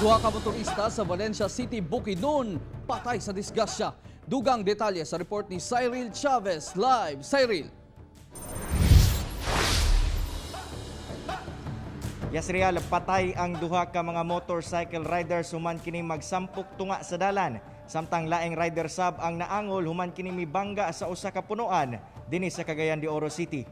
Duha ka motorista sa Valencia City, Bukidnon, patay sa disgrasya. Dugang detalye sa report ni Cyril Chavez live. Cyril. Yes, Real, patay ang duha ka mga motorcycle riders human kini magsampok tunga sa dalan. Samtang laing rider sab ang naangol human kini mibangga sa usa ka punuan dinhi sa Cagayan de Oro City.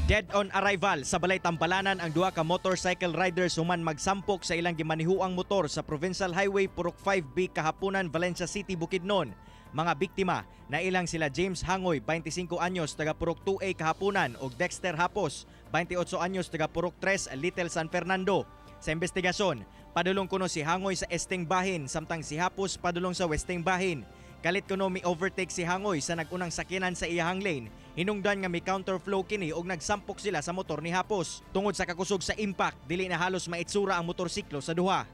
Dead on arrival sa Balay Tampalanan ang duha ka motorcycle riders human magsampok sa ilang gimanihuang motor sa Provincial Highway Purok 5B, Kahapunan, Valencia City, Bukidnon. Mga biktima na ilang sila James Hangoy, 25 anyos, taga Purok 2A, Kahapunan, ug Dexter Hapos, 28 anyos, taga Purok 3, Little San Fernando. Sa investigasyon, padulong kuno si Hangoy sa Esting Bahin samtang si Hapos padulong sa Westing Bahin. Kalit kuno mi overtake si Hangoy sa nagunang sakyanan sa iyahang lane. Hinungdan nga mi counterflow kini og nagsampok sila sa motor ni Hapos. Tungod sa kakusog sa impact, dili na halos maitsura ang motorsiklo sa duha.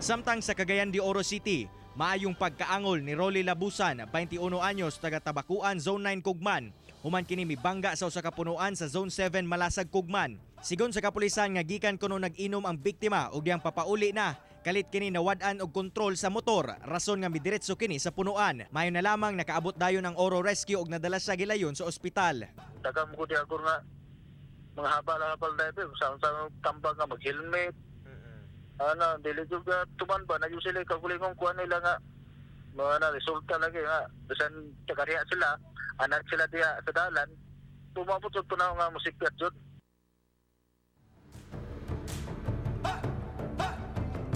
Samtang sa Cagayan de Oro City, maayong pagkaangol ni Rolly Labusan, 21 anyos, taga Tabakuan, Zone 9, Kugman. Human kini mibangga sa usa ka punuan sa Zone 7, Malasag, Kugman. Sigon sa kapulisan nga gikan kuno nag-inom ang biktima ug diyang papauli na kalit kini nawad-an og kontrol sa motor, rason nga midiretso kini sa punuan. Mayo na lamang nakaabot dayon ang Oro Rescue ug nadala siya gilayon sa ospital. Daghan ko di ako nga mga habal-habal driver sa tambag nga mag-helmet. Ana, dili jud ka tuman ba na jud sila kagulingong kuan nila nga mga na resulta lagi nga bisan tagariya sila, anak sila diha sa dalan, tumabot jud ko na nga musikyat jud.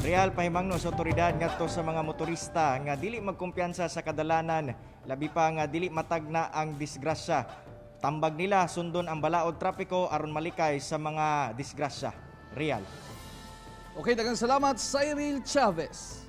Real, pahimangno sa otoridad ngadto sa mga motorista nga dili magkumpiyansa sa kadalanan, labi pa nga dili matagna ang disgrasya. Tambag nila, sundon ang balaod trapiko aron malikay sa mga disgrasya. Real. Okay, daghang salamat, Cyril Chavez.